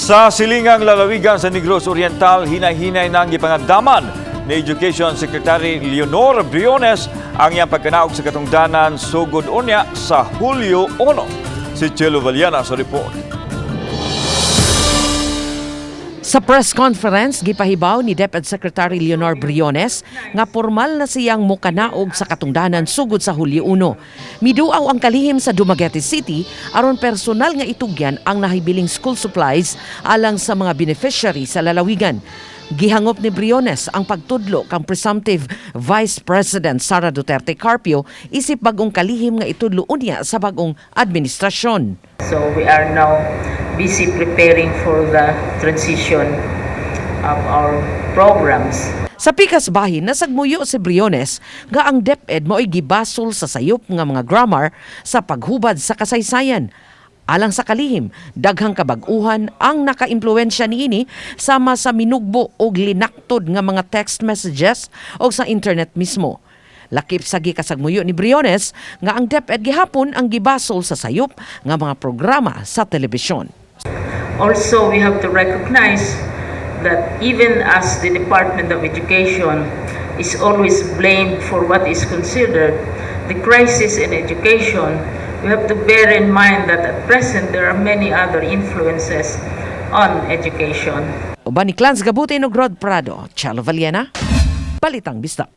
Sa silingang lalawigan sa Negros Oriental, hinay-hinay nang gipangandaman ni Education Secretary Leonor Briones ang iyang pagkanaog sa katungdanan sugod unya sa Hulyo 1. Si Chelo Valiana sa report. Sa press conference, gipahibaw ni DepEd Secretary Leonor Briones nga formal na siyang mukanaog sa katungdanan sugod sa Hulyo 1. Miduaw ang kalihim sa Dumaguete City aron personal nga itugyan ang nahibiling school supplies alang sa mga beneficiary sa lalawigan. Gihangop ni Briones ang pagtudlo kang presumptive Vice President Sara Duterte Carpio isip bagong kalihim nga itudlo unya sa bagong administrasyon. So we are now busy preparing for the transition of our programs. Sa pikas bahin, nasagmuyo si Briones nga ang DepEd mao'y gibasol sa sayop nga mga grammar sa paghubad sa kasaysayan. Alang sa kalihim, daghang kabag-uhan ang nakaimpluwensya niini sama sa minugbo og linaktod nga mga text messages o sa internet mismo. Lakip sa gikasagmuyo ni Briones nga ang DepEd gihapon ang gibasol sa sayop nga mga programa sa telebisyon. Also, we have to recognize that even as the Department of Education is always blamed for what is considered the crisis in education, we have to bear in mind that at present there are many other influences on education. Uban ni Clans Gabutin og Rod Prado, Chalo Valiena, Balitang Bisdak.